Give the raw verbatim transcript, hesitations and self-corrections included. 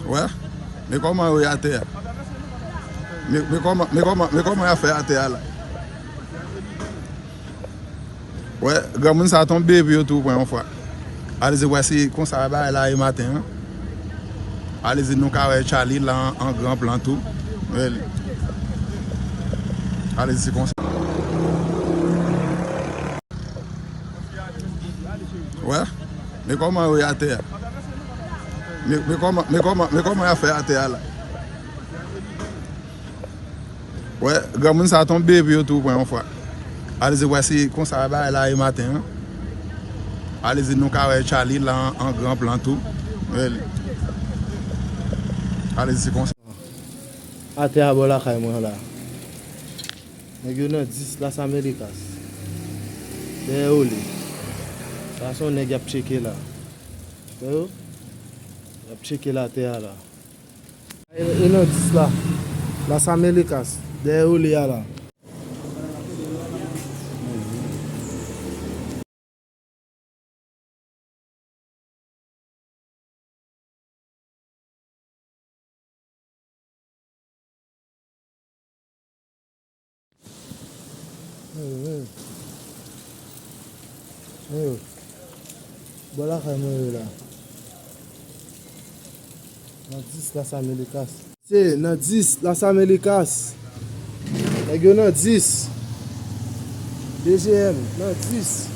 Wè, men kòman yo ye atè a. Men, men kòman, men kòman, men kòman y ap fè atè a la. Wè, granmoun sa tonbe epi yo tou pran yon fwa. Alezi, wè se konsa bagay la ye maten an. Alezi, nou ka wè Charlie la an, an gran plan tou. Wè li. Alezi, se konsa. Wè, men kòman yo ye atè a. Men, men kòman, men kòman, men kòman y ap fè atè a la. Wè, granmoun sa tonbe epi yo tou pran yon fwa. Alezi, wè se konsa bagay la ye maten an. Alezi, nou ka wè Charlie la an, an gran plan tou. Wè li. Alezi, se konsa. Atè a bò lakay mwen la. Nèg yo nan dis Las Americas. Dèyè Oli. Sa se yon nèg y ap tcheke la. Wè yo? Y ap tcheke l atè a la. E, e nan dis la. Las Americas. Dèyè Oli a la. Hey, hey. Hey, yo. Bò lakay mwen yo la. Nan dis Las Americas. Se nan dis Las Americas. Nèg yo nan dis. D G M nan dis.